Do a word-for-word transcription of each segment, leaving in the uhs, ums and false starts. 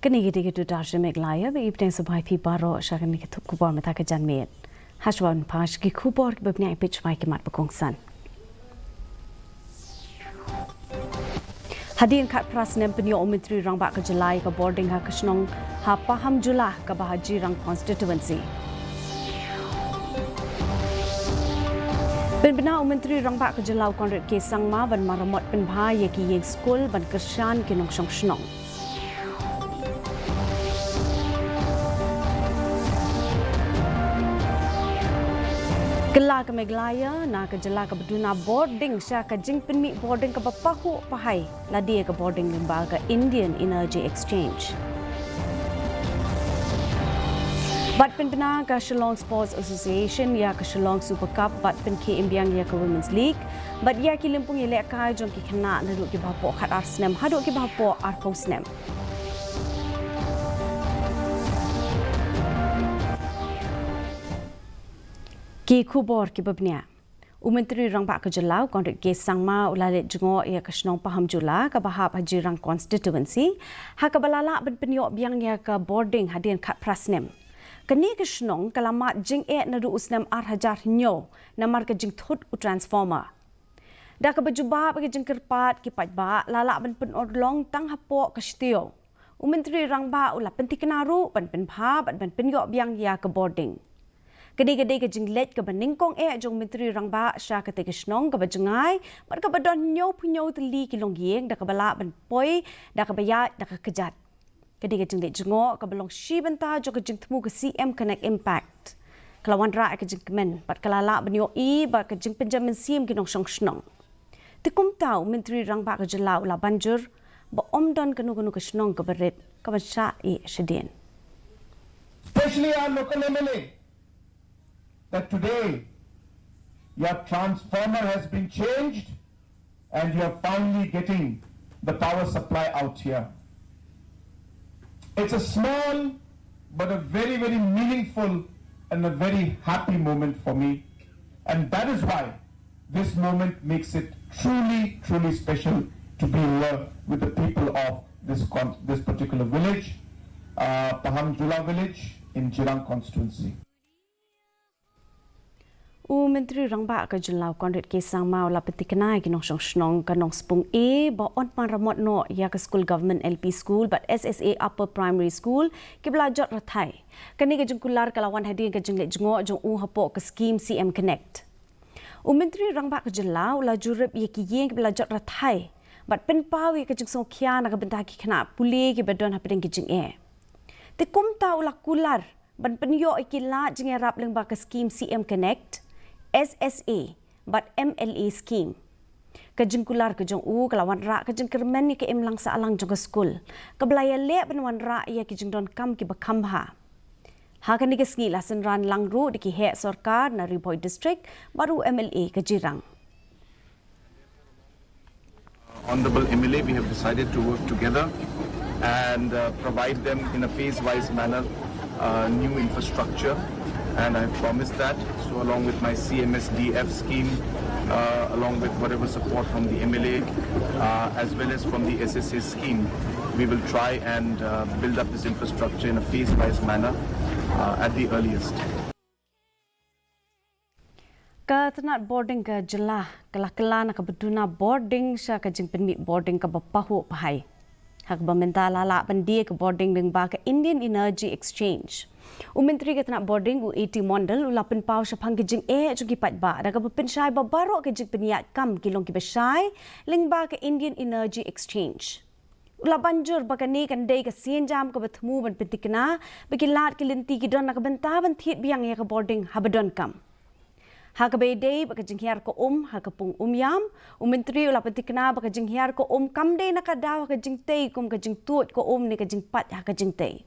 Kane ka dei ka Dudar Jemik Laya ba i pdeng sabai phi baroh sha kane ka thup khubor mynta ka janmiet. Hashwan pash ki khubor kiba bniah i peit shwa ki mat ba kongsan. Hadien khatphra snem pynïoh u Myntri Rangbah ka jylla ïa ka bording ha ka shnong ha Pahamjula kaba ha Jirang constituency. Pynbna u Myntri Rangbah ka jylla u Conrad K Sangma ban maramot pynbha ïa ki ïing skul ban kyrshan ki nongshong shnong. Kylla ka Meghalaya na ka jylla kaba duna bording sha ka jingpynmih bording kaba pahuh pahai lade ka bording lyngba ka Indian Energy Exchange. Bad pynbna ka Shillong Sports Association ïa ka Shillong Super Cup bad pynkhie im biang ïa ka Women's League bad ïa ki lympung ïalehkai jong ki khynnah naduh kiba hapoh khatar snem haduh kiba hapoh arphew snem. Ki khubor kiba bniah. U Myntri Rangbah ka jylla u Conrad K Sangma u la leit jngoh ïa ka shnong Pahamjula kaba hap ha Jirang constituency ha kaba la lah ban pynïoh biang ïa ka bording hadien khatphra snem. Kane ka shnong ka la mad jingeh naduh u snem ar hajar hynñiew namar ka jingthut u transformer. Da kaba jubab ka jingkyrpad ki paidbah la lah ban pynurlong tang hapoh ka shatei. U Myntri Rangbah u la pynthikna ruh ban pynbha bad ban pynïoh biang ïa ka bording. Kane ka dei ka jingleit kaba nyngkong eh jong u Myntri Rangbah sha katei ka shnong kaba jngai bad kaba don hynñiewphew hynñiew tylli ki longïing da kaba lah ban poi da kaba ïaid da ka kjat. Ka dei ka jingleit jngoh kaba long shi bynta jong ka jingthmu ka C M Connect Impact. Ka la wanrah ïa ka jingkmen bad ka la lah ban ïohi ba ka jingpynjem mynsiem ki nongshong shnong. Te kumta u Myntri Rangbah ka jylla u la ban jur ba ym don kano kano ka shnong kaba rit kaban shah ïeh shadien. Especially our local M L A, that today your transformer has been changed and you are finally getting the power supply out here. It's a small but a very, very meaningful and a very happy moment for me. And that is why this moment makes it truly, truly special to be here with the people of this, con- this particular village, uh, Pahamjula village in Jirang constituency. U Myntri Rangbah ka jylla u Conrad K Sangma u la pynthikna ïa ki nongshong shnong ka Nongspung A ba yn maramot noh ïa ka skul Government L P School bad S S A Upper Primary School kiba la jot rathai. Kane ka jingkular ka la wan hadien ka jingleit jngoh jong u hapoh ka skhim C M Connect. U Myntri Rangbah ka jylla u la jurip ïa ki ïing kiba la jot rathai bad pynpaw ïa ka jingsngewkhia na ka bynta ki khynnah pule kiba don hapdeng ki jingeh. Te kumta u la kular ban pynïoh ïa ki lad jingïarap lyngba ka skhim C M Connect, S S A bad M L A scheme. Ka jingkular ka jong u ka la wanrah ka jingkyrmen ïa ka imlang sahlang jong ka skul kaba la ïaleh ban wanrah ïa ki jingdonkam kiba kham bha. Ha kane ka sngi la synran lang ruh da ki heh sorkar na Ri Bhoi District bad u M L A ka Jirang. Honorable M L A, we have decided to work together and uh, provide them in a phase-wise manner uh, new infrastructure, and I've promised that. So, along with my C M S D F scheme, uh, along with whatever support from the M L A, uh, as well as from the S S A scheme, we will try and uh, build up this infrastructure in a phase-wise manner uh, at the earliest. Ka tnat bording ka jylla ka la kylla na kaba duna bording sha ka jingpynmih bording kaba pahuh pahai. Ha kaba mynta la lah ban die ka bording lyngba ka Indian Energy Exchange. U Myntri ka tnat bording u A T Mondal u la pynpaw shaphang ka jingeh jong ki paidbah da kaba pynshai ba baroh ka jingpynïaid kam ki long kiba shai lyngba ka Indian Energy Exchange. U la ban jur ba kane kan dei ka sienjam kaba thmu ban pynthikna ba ki lad ki lynti ki don na ka bynta ban thied biang ïa ka bording haba donkam. Ha kaba ïadei bad ka jinghiar ka um ha ka pung Umiam, u Myntri u la pynthikna ba ka jinghiar ka um kam dei na ka daw ha ka jingtei kum ka jingtuid ka um ne ka jingpait ha ka jingtei.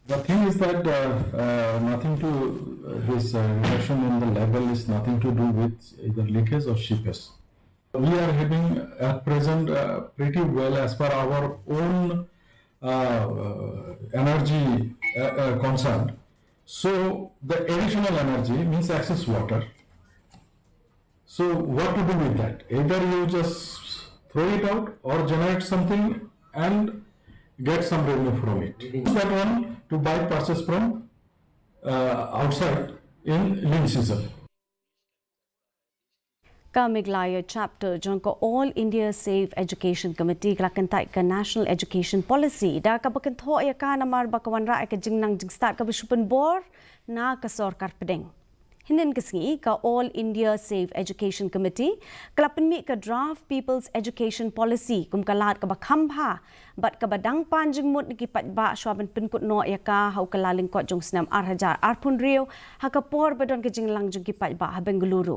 The thing is that uh, uh, nothing to uh, his uh, reduction in the level is nothing to do with either leakage or seepage. We are having at present uh, pretty well as per our own uh, uh, energy uh, uh, concern. So the additional energy means excess water. So what to do with that? Either you just Throw it out or generate something and get some revenue from it. Use that one to buy purchase from uh, outside in lean season. Ka Meghalaya Chapter jong ka All India Safe Education Committee ka la kyntait ka National Education Policy da kaba kynthoh ïa ka namar ba ka wanrah ïa ka jingnang jingstad kaba shu pynbor na ka sorkar pdeng. Hynnin ka sngi ka All India Safe Education Committee ka la pynmih ka Draft People's Education Policy kum ka lad kaba kham bha bad kaba dang pan jingmut na ki paidbah shwa ban pynkut noh ïa ka ha u Kyllalyngkot jong u snem ar hajar arphew hynriew ha ka por ba don ka jingïalang jong ki paidbah ha Bengaluru.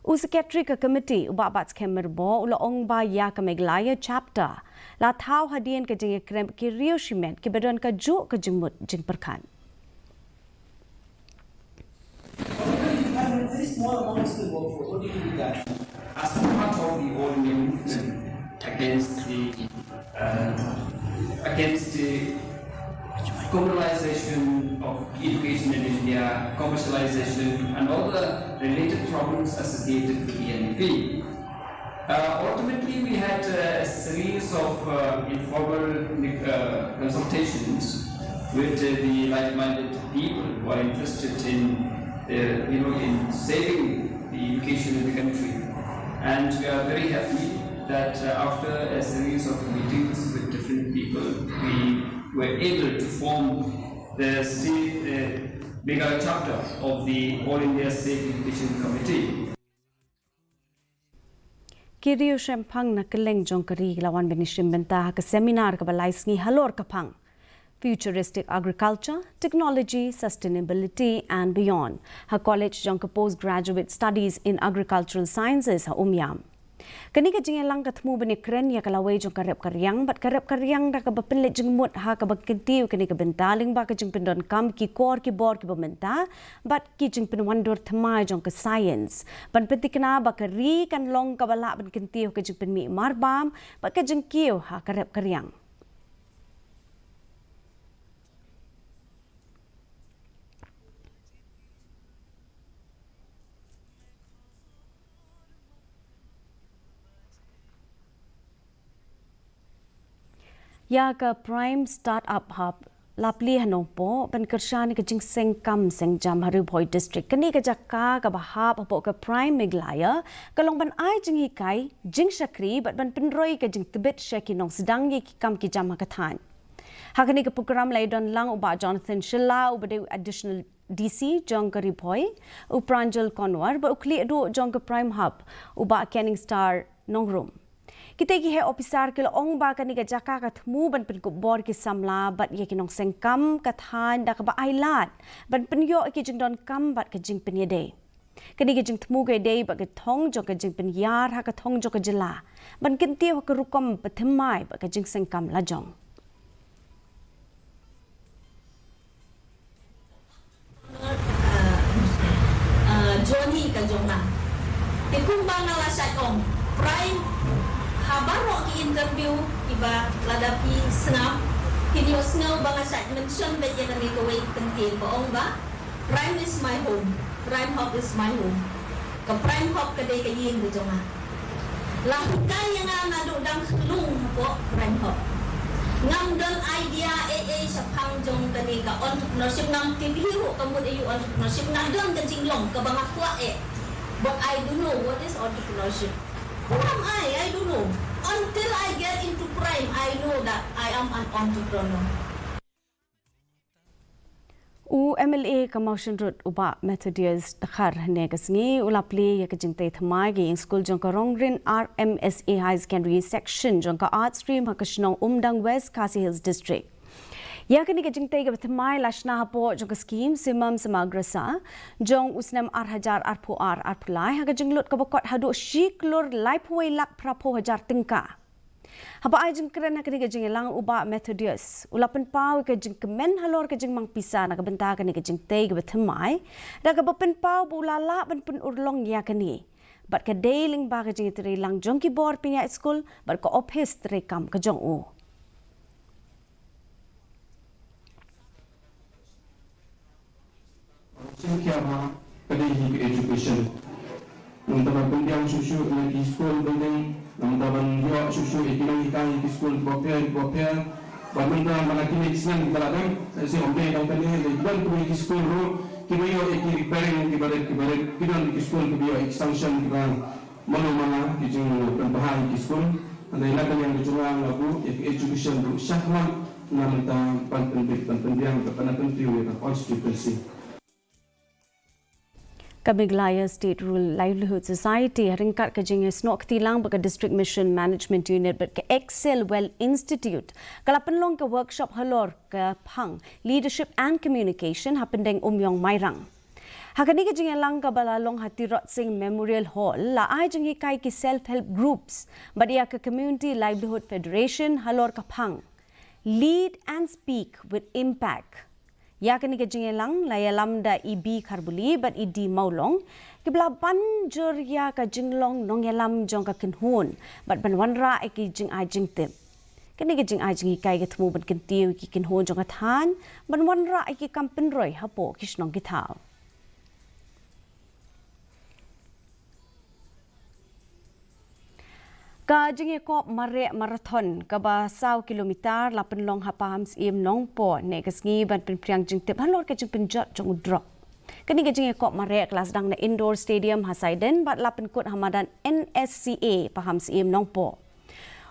U Secretary ka Committee u Bah Batskhem Myrboh u la ong ba ïa ka Meghalaya Chapter la thaw hadien ka jingïakren ki riew shimet kiba don kajuh ka jingmut jingpyrkhat. Very small amounts to work for. What do you do that? As part of the all India movement against the uh, against the commercialization of education in India, commercialization, and all the related problems associated with the N E P. Uh, ultimately, we had uh, a series of uh, informal uh, consultations with uh, the like-minded people who are interested in, uh, you know, in saving the education in the country. And we are very happy that uh, after a series of meetings with different people, we were able to form the state uh, bigger chapter of the All India Safe Education Committee. Ki riew shemphang na kylleng jong ka ri ki la wan ban ïashim bynta ha ka seminar kaba lai sngi halor ka phang Futuristic Agriculture, Technology, Sustainability and Beyond ha College jong ka Postgraduate Studies in Agricultural Sciences ha Umiam. Kane ka jingïalang ka thmu ban ïakren ïa ka lawei jong ka rep ka riang bad ka rep ka riang da kaba pynleit jingmut ha kaba kyntiew kane ka bynta lyngba ka jingpyndonkam ki kor ki bor kiba mynta bad ki jingpynwandur thymmai jong ka science ban pynthikna ba ka ri kan long kaba lah ban kyntiew ka jingpynmih marbam bad ka jingkiew ha ka rep ka riang. Ïa ka Prime Startup Hub la plie ha Nongpoh ban kyrshan ïa ka jingseng kam seng jam ha Ri Bhoi District. Kane ka jaka kaba hap hapoh ka Prime Meghalaya ka long ban ai jinghikai, jingshakri bad ban pynroi ka jingtbit sha ki nongsdang ïa ki kam ki jam ha ka thaiñ. Ha kane ka program la ïadon lang u Bah Jonathan Shylla uba dei u Additional D C jong ka Ri Bhoi, u Pranjal Konwar bad u khlieh duh jong ka Prime Hub u Bah Canning Star Nongrum. Kita ki heh ophisar ki la ong ba kane ka jaka ka thmu ban pynkup bor ki samla bad ïa ki nongseng kam ka thaiñ da kaba ai lad ban pynïoh ïa ki jingdonkam bad ka jingpynïadei. Kane ka jingthmu ka ïadei bad ka thong jong ka jingpynïar ha ka thong jong ka jylla ban kyntiew ha ka rukom pynthymmai bad ka jingseng kam lajong. Journey ka jong nga. Te kumba nga la shait ong, Prime, ha baroh ki interview kiba lada phi sngap, phin ïohsngew ba nga shait mention beit ïa kane kawei ka kyntien ba ong ba Prime is my home. Prime Hub is my home. Ka Prime Hub ka dei ka ïing ka jong nga. La hikai ïa nga naduh dang khyllung hapoh Prime Hub. Ngam don idea ei ei shaphang jong kane ka entrepreneurship, ngam tip hi ruh ka mut aïu entrepreneurship, nga don ka jinglong kaba nga kwah eh. But I don't know what is entrepreneurship. Who am I? I don't know. Until I get into Prime, I know that I am an entrepreneur. U M L A ka Mawshynrut u Bah Methodius Dkhar hynne ka sngi u la plie ïa ka jingtei thymmai ka ïing skul jong ka Rongrin R M S A High Secondary Section jong ka Arts Stream ha ka shnong Umdang, West Khasi Hills District. Ïa kane ka jingtei kaba thymmai la shna hapoh jong ka skhim Simam Samagra Sa jong u snem ar hajar arphew ar arphew lai ha ka jinglut kaba kot haduh shi klur laiphew wei lak phraphew hajar tyngka. Haba ai jingkren ha kane ka jingïalang u Bah Methodius u la pynpaw ïa ka jingkmen halor ka jingmang pisa na ka bynta kane ka jingtei kaba thymmai da kaba pynpaw ba u la lah ban pynurlong ïa kane bad ka dei lyngba ka jingïatreilang jong ki bor pynïaid skul bad ka ophis treikam ka jong u. Chim khia ma ka dei hi ka education. Namar ban pynbiang shuh shuh ïa ki skul building, namar ban ïoh shuh shuh ïa ki nonghikai ïa ki skul kiba pher kiba pher. Bad mynta ba la kine ki snem kiba la dep, sa shisien ym dei tang kane, dei ki don kiba ki skul ruh kiba ïoh ïa ki repairing kiba rit kiba rit, ki don ki skul kiba ïoh ïa ki sanction kiba mano mano, ki jingpynbha ïa ki skul. Hynrei na ka liang ka jong nga, nga buh ïa ka education ruh shakhmat na mynta ban pynbit ban pynbiang ka, ban pynbiang ïa ka constituency. Ka Meghalaya State Rural Livelihood Society, ha ryngkat ka jingïasnoh kti lang bad ka District Mission Management Unit bad ka Excel Well Institute, ka la pynlong ka workshop halor ka phang Leadership and Communication ha Pyndengumiong, Mairang. Ha kane ka jingïalang kaba la long ha Tirot Sing Memorial Hall, la ai jinghikai ki self help groups bad ïa ka Community Livelihood Federation halor ka phang Lead and Speak with Impact. Ïa kane ka jingïalang la ïalam da i B Kharbuli bad i D Mawlong, kiba la ban jur ïa ka jinglong nongïalam jong ka kynhun bad ban wanrah ïa ki jingai jingtip. Kane ka jingai jinghikai ka thmu ban kyntiew ïa ki kynhun jong ka thaiñ ban wanrah ïa ki kam pynroi hapoh ki shnong ki thaw. Ka jingïakop mareh marathon kaba saw kilometer la pynlong ha Pahamsyiem, Nongpoh, ne ka sngi ban pynphriang jingtip halor ka jingpynjot jong u drok. Kane ka jingïakop mareh ka la sdang na Indoor Stadium ha Saiden bad la pynkut ha madan N S C A Pahamsyiem, Nongpoh.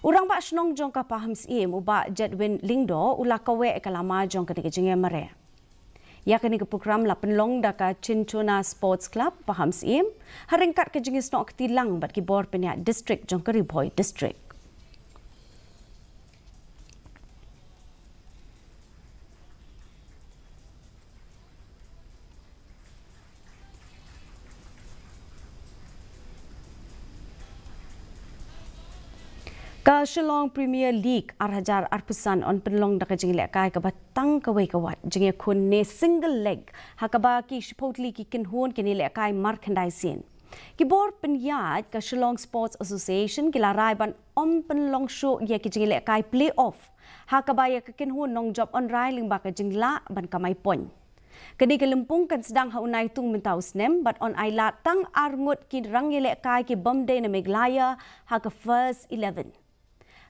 U rangbah shnong jong ka Pahamsyiem, u Bah Jedwin Lyngdoh, u la kaweh ka lama jong kane ka jingïamareh. Ïa kane ka program la pynlong da ka Chinchona Sports Club Pahamsyiem, ha ryngkat ka jingïasnoh kti lang bad ki bor pynïaid district jong ka Ri Bhoi District. Ka Shillong Premier League ar hajar arphew san yn pynlong da ka jinglehkai kaba tang kawei ka wat, jingïakhun ne single leg, ha kaba ki shiphew tylli ki kynhun kin ïalehkai markhyndai sien. Ki bor pynïaid ka Shillong Sports Association ki la rai ban ym pynlong shuh ïa ki jingïalehkai playoff, ha kaba ïa ka kynhun nongjop yn rai lyngba ka jinglah ban kamai point. Kane ka lympung kan sdang ha u Naitung mynta u snem bad yn ailad tang ar ngut ki rangïalehkai ki bym dei na Meghalaya ha ka first eleven.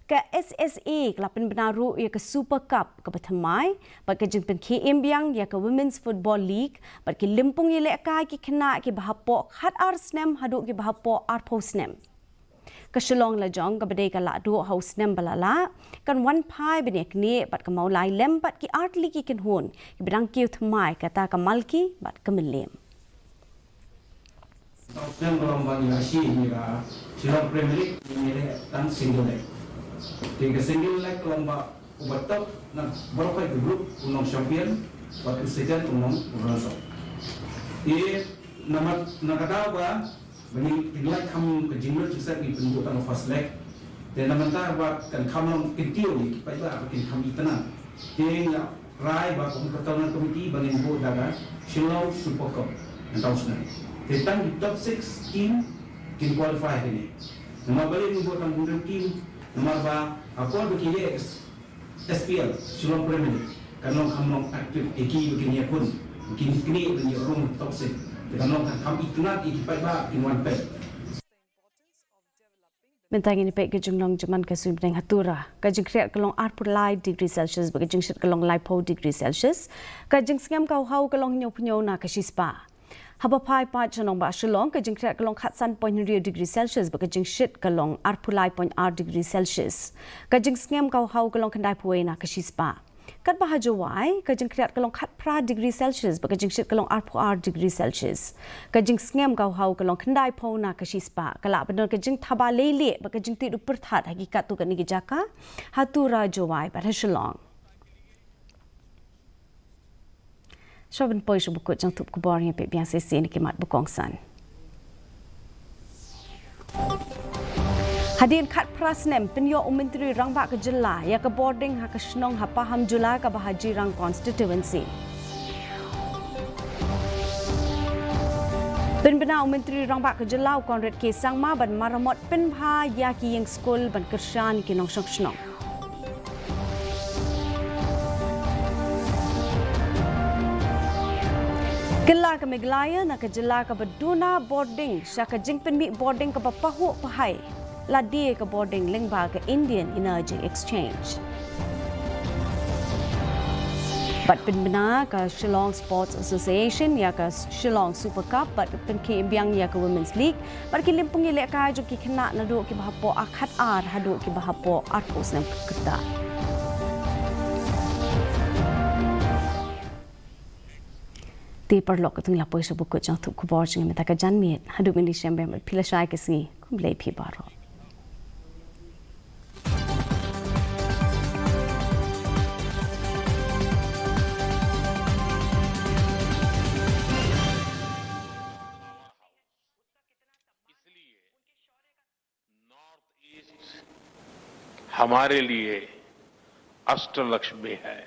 Ka S S A ka la pynbna ruh ïa ka Super Cup kaba thymmai bad ka jingpynkhie im biang ïa ka Women's Football League bad ki lympung ïalehkai ki khynnah kiba hapoh khatar snem haduh kiba hapoh arphew snem. Ka Shillong lajong kaba dei ka lahduh ha u snem ba la lah, kan wan phai ban ïaknieh bad ka Mawlai lem bad ki artylli ki kynhun kiba dang kiew thymmai, kata ka Malki bad ka Mylliem. Tang u snem ka long ba ngi la shim ïa ka Shillong Premier League, ngi leh tang single leg. Te ka single leg ka long ba uba top na baroh kawei ka group u long champion, bad u second u long u runners up. Te namar na ka daw ba ba ngi, ngi la kham ka jinglut jingset ngi pynbud tang ka first leg. Te na mynta ba kan kham long kyntiew ïa ki paidbah ba kin kham itynnad. Te ngi la rai ba kum ka tournament committee ba ngin buh da ka Shillong Super Cup na ka u snem. Te tang ki top six team kin qualify kane. Namar balei ngi buh tang hynriew team, namar ba ha por ba ki leh S P L, Shillong Premier League, kan long kham long active ïa ki ba kin ïakhun, ba kin ïaknieh ban ïoh rung top six. Te kan long kham itynnad ïa ki paidbah kin wan peit. Mynta ngin ïa peit ka jinglong jingman ka suiñ bneng ha Tura. Ka jingkhriat ka long arphew lai degree Celsius bad ka jingshit ka long laiphew degree Celsius. Ka jingsngem ka u haw ka long hynñiewphew hynñiew na ka shispah. Haba phai pat sha nongbah Shillong, ka jingkhriat ka long khatsan point hynriew degree Celsius bad ka jingshit ka long arphew lai point ar degree Celsius. Ka jingsngem ka u haw ka long khyndaiphew wei na ka shispah. Katba ha Jowai, ka jingkhriat ka long khatphra degree Celsius bad ka jingshit ka long arphew ar degree Celsius. Ka jingsngem ka u haw ka long khyndaiphew na ka shispah. Ka lah ban don ka jingthaba leilieh bad ka jingtip duh pyrthat ha ki katto katne ki jaka ha Tura, Jowai bad ha Shillong. Shuwa ban poi sha ba kut jong u khyllipmat khubor, ngin peit biang shisien ïa ki mat ba kongsan. Hadien khatphra snem pynïoh u Myntri Rangbah ka Jylla ïa ka bording ha ka shnong ha Pahamjula kaba ha Jirang constituency. Pynbna u Myntri Rangbah ka Jylla u Conrad K Sangma ban maramot pynbha ïa ki ïing skul ban kyrshan ki nongshong shnong. Kylla ka Meghalaya na ka jylla kaba duna bording sha ka jingpynmih bording kaba pahuh pahai lade ka bording lyngba ka Indian Energy Exchange. Bad pynbna ka Shillong Sports Association ïa ka Shillong Super Cup bad pynkhie biang ïa ka Women's League bad ki lympung ïalehkai jong ki khynnah naduh kiba hapoh ar khatar haduh kiba hapoh arphew snem kyrta. Te paralok, katto ngi la poi sha ba kut jong ka thup khubor jong ngi mynta ka janmiet. Haduh mynta shem bad phi la shai ka sngi. Khublei phi baroh. नॉर्थ ईस्ट हमारे लिए अष्टलक्ष्मी है।